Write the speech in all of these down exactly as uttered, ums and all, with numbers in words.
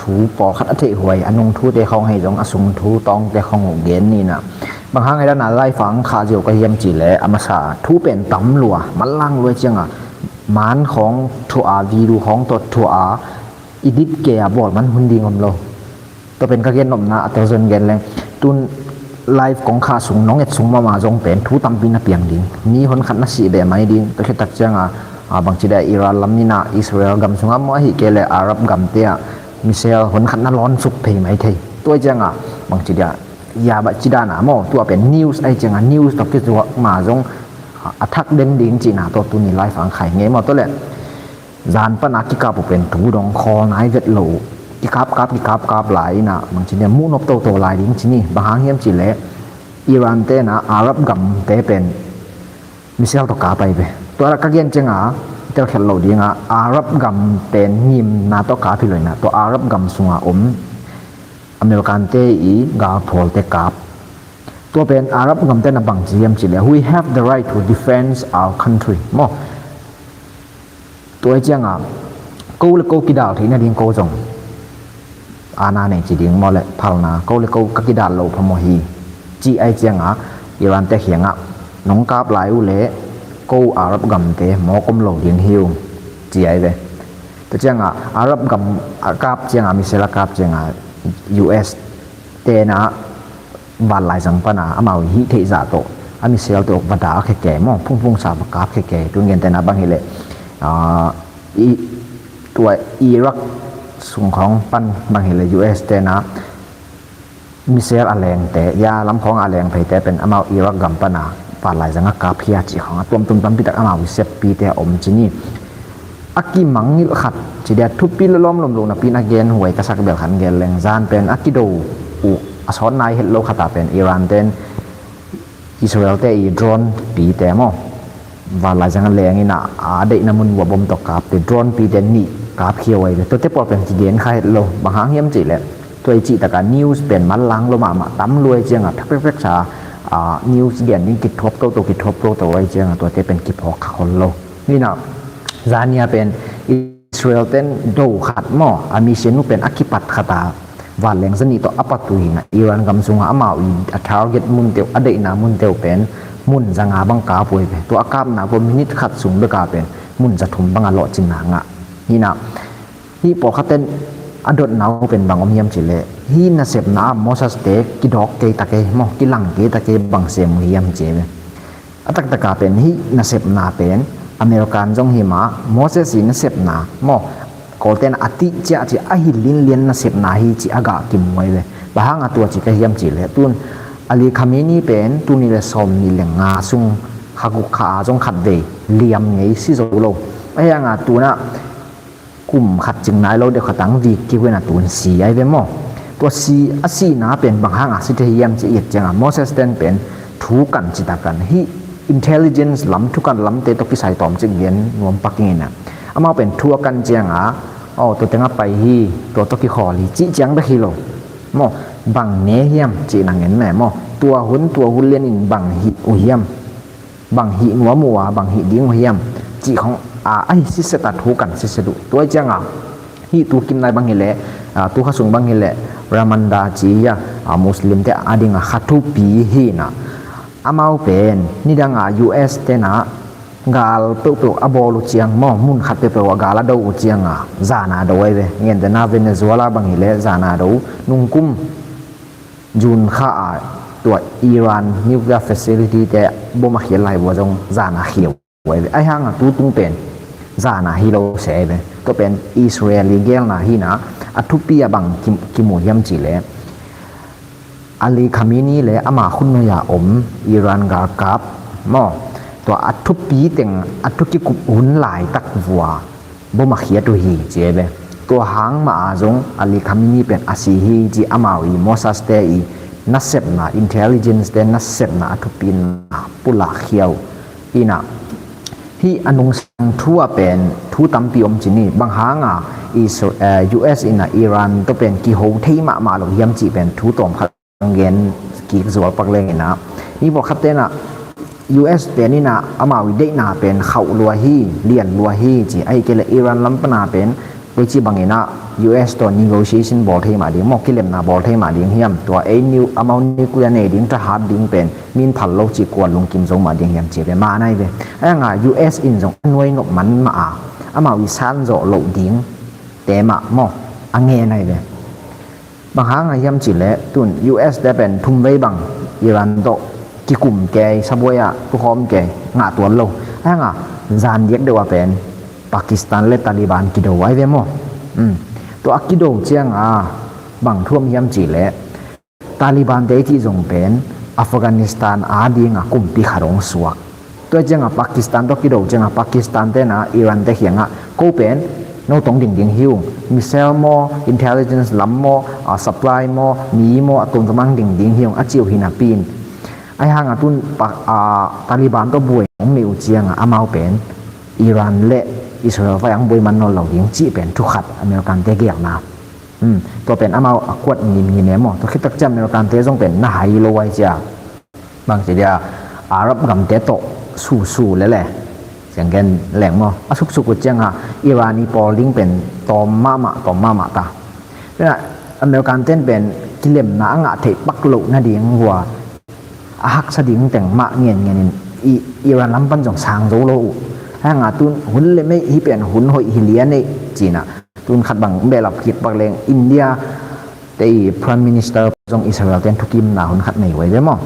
thu pawlkhat a theihhuai, a nung thute khawng hei zong a sung thu tawngte khawng uh gen ni na. Bang hang hei dana live ang khah ziau ka hiam cih leh a masa thu pen tam lua, manlang lua cianga man khawng thuah a, video khawng tawh thuah a, edit kei a bawl man hun ding om lo. Tua pen ka gen nopna a tawzon gen leng. Tun live kong khah sung nong et sung mahmah zong pen thu tampi na piang ding. Mi hon khat na sih beh mai ding. Tua khit tak cianga, a, bangci dia Iran lam nina Israel gam sungah maw, ahi kei leh Arab gamte ah missile hon khat na lawn suk phei mai thei. Tua cianga bangci dia, ya ba ci dana maw, tua pen news ahi cianga news tawh kizuak ma zong a thak den ding cihna tawh tuni live ang khai ngei maw. Tua leh zan pana kikap uh pen tu dong khawl nai vet lo uh. Kikap kap, kikap kap lai ina, bangci nia muh nop toto lai ding ci ni. Bang hang hiam cih leh Iran te na Arab gamte pen missile tawh kap ai ve. Tua ka gen cianga telkhiat lo dinga, Arab gam pen ngimna tawh kap hi lo ina, tua Arab gam sunga om American te i galphualte kap. Tua pen Arab gamte na bangci hiam cih leh, "We have the right to defend our country," maw. Tua ahi cianga ko le ko kidal theih nading ko zong aana nei ci ding maw leh phalna, ko le ko ka kidal lo phamawh hi, ci ahi cianga Iran te khiangah, "Nong kap lai uh leh ko Arab gamte mawk om lo ding hi uh," ci ai ve. Tua cianga Arab gam a kap cianga, missile a kap cianga, U S te na vanlaizang pana amau hih theih zah tawh a missile tawh va dak khekei maw, phungphung sa va kap khekei. Tun gentehna bang hileh, ah, i, tua Iraq sung khawng pan bang hileh U S te na missile a lengte, ya lam khawng a leng pheite pen amau Iraq gam pana vanlaizang a kap khia cih khawng a tuamtuam tampi tak amau i seppite a om ci ni. A kimangngilh khat ci dia, thupi lawm lawm lo napi in a genhuai ka sak bel khat gen leng, zan pen a kido uh a sawt nai het lo khata pen Iran ten Israel te i drone pite maw, vanlaizang a leng ina a deihna mun uh a bom tawh kapte, drone pite nih kap khia uh ai ve. Tuate pawl pen kigen kha het lo, bang hang hiam cih leh tua i cih taka news pen manlang lo mahmah, tam lua ahi cianga phekphekphek sa, ah, news gen ding kithuap toto, kithuap toto ahi cianga tuate pen kiphawk kha khol lo. Hina, zania pen Israel ten do khat maw, a mission uh pen a kipat khata vanleng zanih tawh a pat uh hina, Iran gam sunga amau i a target munte uh, a deihna munte uh pen mun zanga bang kap uh ai ve. Tua a kapna ko minute khat sung beka pen mun zathum banga lawhcinna ngah. Hina, hih pawlkhat ten a dotna uh pen bang om hiam cih leh, hih nasepna ah Moses te kidawk kei ta kei maw, kilang kei ta kei, bang sem uh hiam ci ai ve. A taktaka pen hih nasepna pen American zong hi mah, Moses i nasepna maw, Kawlten a tih ciah ci a hi linlian nasepna hi ci a gah kimu ai ve. Bang hanga tua ci ka hiam cih leh, tun Ali Khamenei pen tuni le sawm nih le nga sung kha guk kha a zong khat vei liam ngei, si zo lo. Ahi hanga tuna kum khat cing nai lo deuh khat ang vik kihuina tun si ai ve maw. Tua si, a sihna pen bang hanga si thei hiam ci i et cianga, Moses ten pen thu kan ci ta kan, hih intelligence lam, thukan lamte tawh kisai tawm cik gen nuam pak ing ina. Amau pen thu a kan cianga, aw, tua teng a pai hi, tua tawh kikhawl hi, cih ciang bek hi lo maw. Bang ne hiam cih na ngen ne maw. Tua hun, tua hun lianin bang hih uh hiam, bang hih nuam uh a, bang hih ding uh hiam cih khawng a, a hi siset a thu kan siset uh. Tua ahi cianga hih tu kim nai bang hileh, ah, tu kha sung bang hileh Ramadan ci a, ah, Muslim te a dinga kha thupi hina. Amau pen nidanga U S tena gal peuhpeuh a bawl uh ciang maw, mun khat peuhpeuh a gal a do uh cianga zana do ai ve. Gentehna Venezuela bang hileh zana do, nungkum June kha a tua Iran nuclear facility te bom a khial lai vua zong zana khia uh ai ve. Ahi hanga tutung pen zana hi lo se ai ve. Tua pen Israel i gelna hina, a thupi a bang ki, kimu hiam cih leh, Ali Khamenei le ama khutnuia om Iran galkap maw, tua a thupi teng, a thu kikup hun laitak vua bom a khiat uh hi ci ai ve. Tua hang mah a zong Ali Khamenei pen a si hi ci, amau i Mossad te i nasepna, intelligence te nasepna a thupina pulak khia uh. Ina, hih a nungsang thu ah pen thu tampi om ci ni. Bang hanga Isra-, eh, U S ina Iran tawh pen kiho thei mahmah lo hiam cih pen thu tawm khat gen kik zual pak leng ina, hih pawlkhat tena U S pen ina amau i deihna pen khauh lua hi, lian lua hi ci. Ahi kei leh Iran lam pana pen Koici bangin ah U S tawh negotiation bawl thei mah ding maw, kilemna bawl thei mah ding hiam? Tua ei nu-, amau nuclear nei ding, thahat ding pen min phal lo cih kua lungkim zo mah ding hiam cih ve, mah nai ve. Ahi hanga U S in zong a nuai nop man mah a, amau i san zawh loh ding te mah maw, a ngen nai ve. Bang hang a hiam cih leh tun U S te pen thum vei bang Iran tawh kikum kei, sabuai ah tukhawm kei, ngah tuan lo. Ahi hanga zan diak deuh a pen Pakistan le Taliban kido ai ve maw. Tua a kido cianga bang thu om hiam cih leh Taliban te i cih zong pen Afghanistan a dinga kumpi khat hong suak. Tua cianga Pakistan tawh kido cianga Pakistan tena Iran te kiangah ko pen no tong ding ding hi ung, missile maw, intelligence lam maw, a supply maw, mi maw, a tuamtuam ang ding ding hi ung a ci uh hi napi in. Ahi hanga tun Taliban tawh buai hong nei uh cianga amau pen Iran le Israel vai ang buai man nawn lo ding cih pen thu khat American te gelna. Tua pen amau a kuat ngimngim e maw. Tua khit tak ciang American te zong pen na hai lo ai cia. Bang ci dia Arab gamte tawh susu lele. Siang gen leng maw. A suksuk uh cianga Iran i pawl ding pen tawm mahmah, tawm mahmah ta. Tua American ten pen kilemna a ngah theih pak loh nading hua a haksa ding teng mah ngenngen in Iran lam pan zong sang zo lo uh. Ahi hanga tun hun le mei hi pen hun hoih hi lian ei cina. Tun khat bang behlap kik pak leng India te i Prime Minister zong Israel ten thukimna hun khat nei uh ai ve maw.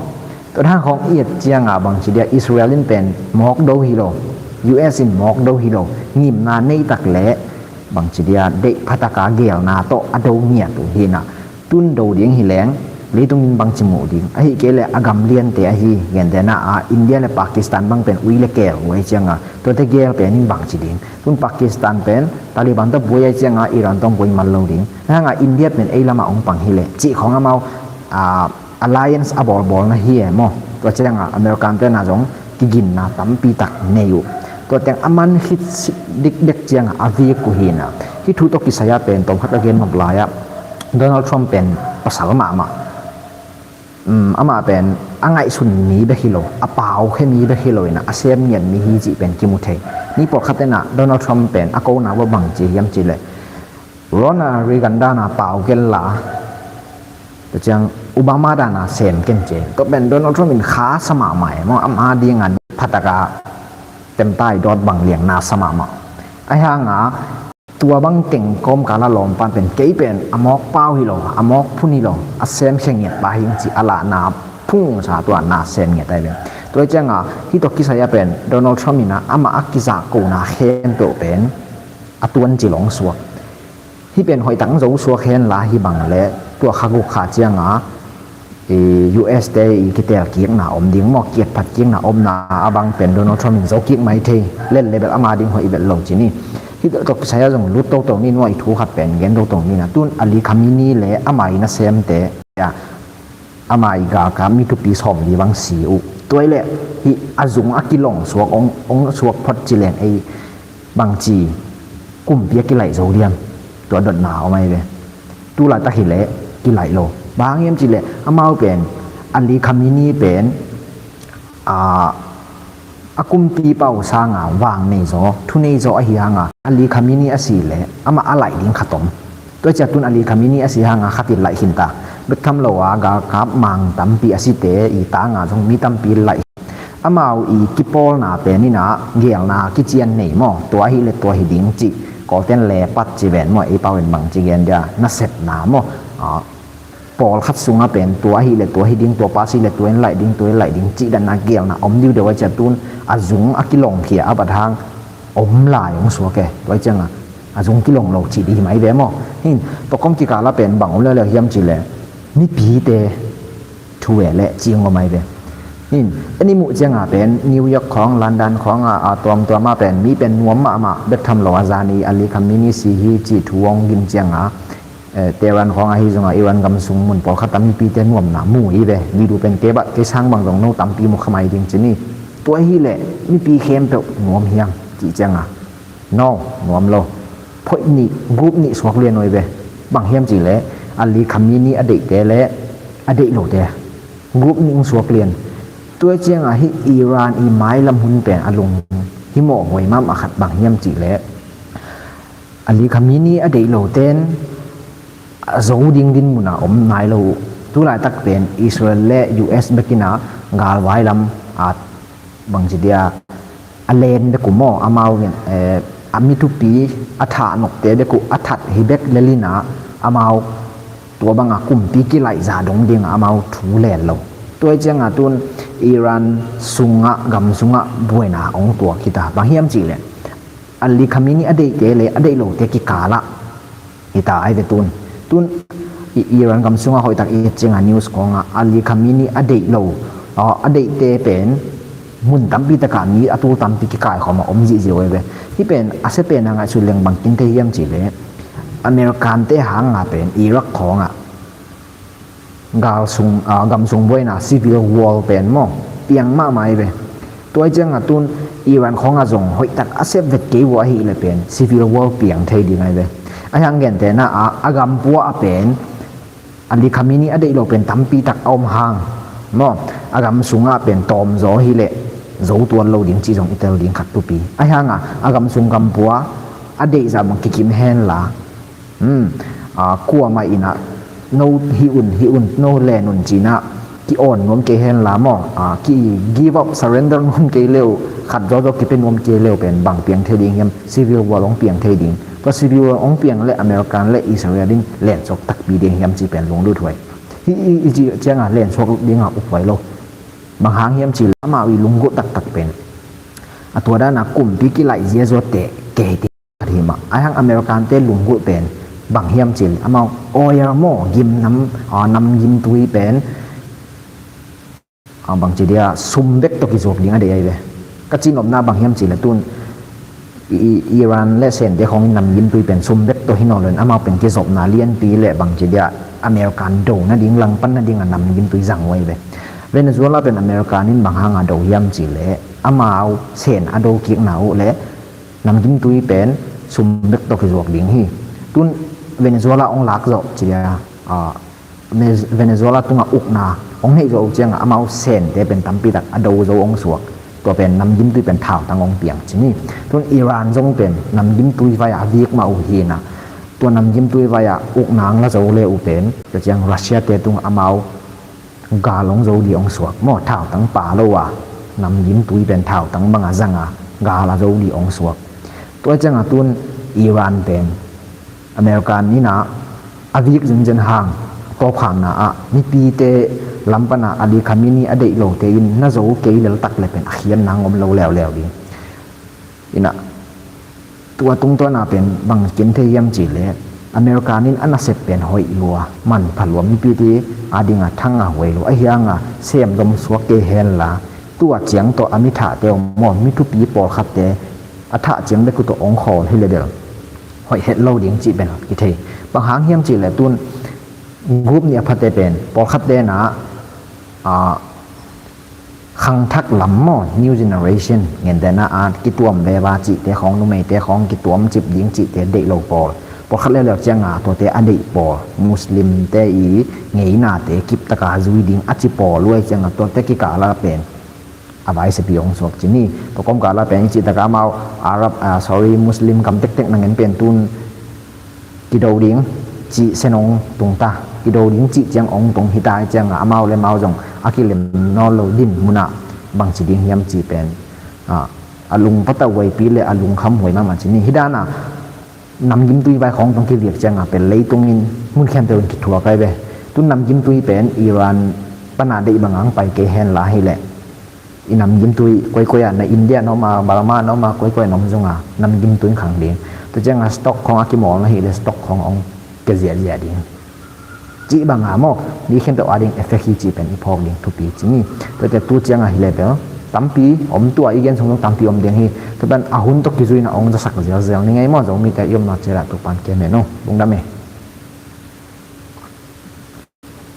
Tua dan khawng i et cianga bang ci dia Israel in pen mawk do hi lo, U S in mawk do hi lo, ngimna nei tak leh bang ci dia deih phataka gelna tawh a do ngiat uh hi na. Tun do ding hi leng leitung in bang ci muh ding, ahi kei leh a gam liante ahi, gentehna a India le Pakistan bang pen ui le keel uh ai cianga tuate gel pen in bang ci ding. Tun Pakistan pen Taliban tawh buai ai cianga Iran tawh buai mal lo ding. Ahi hanga India pen ei lamah hong pang hi leh cih khawng amau alliance a bawlbawlna hi e maw. Tua cianga American tena zong kiginna tampi tak nei uh. Tua teng a man khit dikdek cianga a vik uh hi na. Hih thu tawh kisai-a pen tawmkhat ka gen nop lai-ah Donald Trump pen pasal mahmah. Amah pen a ngaihsun mi bek hi lo, a paukhia mi bek hi lo ina a sem ngiat mi hi cih pen kimu thei. Mi pawlkhat tena Donald Trump pen a kona bang ci hiam cih leh Ronald Reagan dana pau kel la, tua ciang Obama dana sem ken ci. Tua pen Donald Trump in kha sa mahmah e maw, ama dinga phataka temtai dawt bang liang na sa mahmah. Ahi hanga tua bang teng kawmkala lawmpan pen kei pen a mawk pau hi lo, a mawk phun hi lo, a sem khengiat pa hing ci a lahna phungsa tua na sem ngiat ai pen. Tua cianga hih tawh kisai-a pen Donald Trump ina amah a kizahkona khempeuh pen a tuan ci lawng suak. Hih pen hoih tak zo suak hen la hi bang le tua kha guk kha cianga U S te i kitel kikna om ding maw, kiatphat kikna omna a bang pen Donald Trump in zo kik mai thei, lel le bel ama ding hoih bel lo ci ni. Hih tawh kisai-a zong lut toto ni, nuai thu khat pen gen toto ni na. Tun Ali Khamenei le ama i nasemte ama i galkap mi thupi sawmli bang si uh. Tua i leh hih a zung a kilong suak ong, ong suak phot ci leng ei bangci kumpi a kilaih zo liam, tua dotna om ai ve. Tulaitak hileh kilaih lo. Bang hang hiam cileh amau pen Ali Khamenei pen a a kumpipa uh sanga vang nei zaw, thu nei zaw ahi hanga Ali Khamenei a si leh amah a laih ding khat om. Tua ciah tun Ali Khamenei a si hanga khat in laih khin ta. Bek tham lo a galkap mang tampi a site i tanga zong mi tampi laih. Amau i kipawlna pen inah gelna kician nei maw? Tua hi le tua hi ding cih Kawlten le pat ci ven maw? Ei pau in bang ci gen dia, nasepna maw? Pawlkhat sungah pen tua ahih leh tua hi ding, tua pa si leh tua in laih ding, tua in laih ding cih dan a gelna om diudeu a ciah tun a zung a kilongkhia a bat hang om lai hong suak e. Tua ciangah a zung kilong lo cih dih hi mai ve maw? Hin tua kawm kikala pen bang om leuleu hiam cihleh mipite thu ve leh cih hong om mai ve. Hin en i muh ciangah pen New York khawng, London khawngah a tuamtuamah pen mi pen nuam mahmah, bek tham lo a zani Ali Khamenei si hi cih thu hong gin ciangah Tehran khawng ahi zongah Iran gam sung mun pawlkhat a mipite nuamna mu hi ve. Video pen kei bah kei sang bang zong no tampi mu kha mai ding ci ni. Tua hi leh mipi khempeuh nuam hiam cih ciangah no, nuam lo. Phoih nih, group nih suak lian uh hi ve. Bang hiam cihleh Ali Khamenei a deihte le a deih lote group nih hong suak lian. Tua ciangah hih Iran i mailam hun pen a lung himawh huai mahmah khat bang hiam cihleh Ali Khamenei a deih lo ten a zo ding dinmun ah om nai lo uh. Tulaitak pen Israel le U S bekin a galvai lam a bangci dia a len bek uh maw, amau in, eh, a mi thupi a thah nokte bek uh a that hi bek lel in a, amau tua banga kumpi kilaihza dong dingah amau thu len lo. Tua hi ciangah tun Iran sungah, gam sungah buaina hong tuak hi ta. Bang hiam cihleh Ali Khamenei a deihte le a deih lote kikalah hi ta ai ve tun. Tun i Iran gam sungah hoihtak i et ciangah news khawngah Ali Khamenei a deih lo, a, a deihte pen mun tampi takah mi a tul tampi kikaikhawm a om zihziau ai ve. Hih pen a sia pen a ngaihsut leng bangkin thei hiam cihleh American te hanga pen Iraq khawngah gal sung, ah, gam sung buaina civil war pen maw piang mahmah ai ve. Tua hi ciangah tun Iran khawngah zong hoihtak a sep vet kei uh ahih leh pen civil war piang thei ding ai ve. A hiang gentehna ah a gam pua a pen Ali Khamenei a deih lo pen tampi tak a om hang maw, a gam sungah pen tawmzaw hi leh zo tuan lo ding cih zong i tel ding khat thupi. A hiangah a gam sung gam pua a deihzah bang kikim henla, hmm, a, kuamah inah no hih un, hih un, no len un cinah ki-awn nuam kei henla maw, a, ki give up, surrender nuam kei leu, khat zawzaw kipia nuam kei leu pen bang piang thei ding hiam? Civil war hong piang thei ding. Tua civil war hong piang le American le Israel in lensuak takpi ding hiam cih pen lunglut huai. Hih i, i cih ciangah lensuak dingah ukhuai lo. Bang hang hiam cihleh amau i lunggulh taktak pen a tua dana kumpi kilaih ziazua teh kei te hi mah. Ai hang American te lunggulh pen bang hiam cihleh amau oil maw, gim nam, a, nam gimtui pen, a, bangci dia sum bek tawh kizuak ding a deih ai ve. Ka cihnopna bang hiam cihleh tun i, i, Iran le Sente khawngin nam gimtui pen sum bek tawh hi nawn lo in amau pen kizopna lianpi le bangci dia American do nading, langpan nading a nam gimtui zang uh ai ve. Venezuela pen American in bang hanga do hiam cihleh amau Sen a do kikna uh le nam gimtui pen sum bek tawh kizuak ding hi. Tun Venezuela hong lak zawh cia, a, Venez-, Venezuela tungah ukna hong neih zawh uh ciangah amau Sente pen tampi tak a do zo hong suak. Tua pen nam gimtui pen thautang hong piang ci ni. Tun Iran zong pen nam gimtui vai a vik mah uh hi na. Tua nam gimtui vai a ukna hong la zo le uh pen tua ciang Russia te tungah amau gal hong zo dih hong suak maw, thautang pa lo a nam gimtui pen thautang banga zanga gal a zo dih hong suak. Tua ciangah tun Iran pen American in a vik zenzen hang tawpkhamna ah mipite lam pana Ali Khamenei a deih lote in na zo kei leltak le pen a khiatna hong om lo leuleu ding. Inah tua tungtawna pen bang kin thei hiam cihleh American in a nasep pen hoih lua, manpha lua, mipite adinga thanga huai lua, a hianga semdom suak kei henla tua ciang tawh a mithahte om maw, mithupi pawlkhatte a thah ciang bek uh tawh hong khawl hi le bel hoih het lo ding cih pen kithei. Bang hang hiam cihleh tun group nih a phate pen pawlkhatte na, a, khangthak lam maw, new generation, gentehna a kituam veva cihte khawng, numeite khawng kituam cip ding cihte deih lo pawl. Pawlkhat leuleu cianga tuate a deih pawl, Muslim te i ngeinate kiptaka zui ding a ci pawl uh ai cianga tuate kikala pen a vaisiapi hong suak ci ni. Tua kawmkala pen i cihtaka amau Arab, ah, sorry, Muslim gam tektek na ngen pen tun kido ding cih sen hong tung ta, kido ding cih ciang hong tung hi ta, hi cianga amau le amau zong a kilem nawn lo dinmun ah bangci ding hiam cih pen, ah, a lungpata huaipi le a lungkham huai mahmah ci ni. Hi dana nam gimtui vai khawng tawh kiviak cianga pen leitung in mun khempeuh in kithuak ai ve. Tun nam gimtui pen Iran pana deih banga hong pai kei henla hileh i nam gimtui koikoi ah, na India na om a, Burma na om a, koikoi na om zong a nam gimtui in khang ding. Tua cianga stock khawng a kimawl na hileh stock khawng hong kia ziahziah ding cih banga maw, mi khempeuh ading effect hi cih pen i phawk ding thupi ci ni. Tuate tu cianga hileh bel tampi om, tua i gen sung zong tampi om ding hi. Tua pen a hun tawh kizuina hong zasak zelzel ni ngei maw, Zomite i omna ciangah Topan kem hen aw. Lungdam e.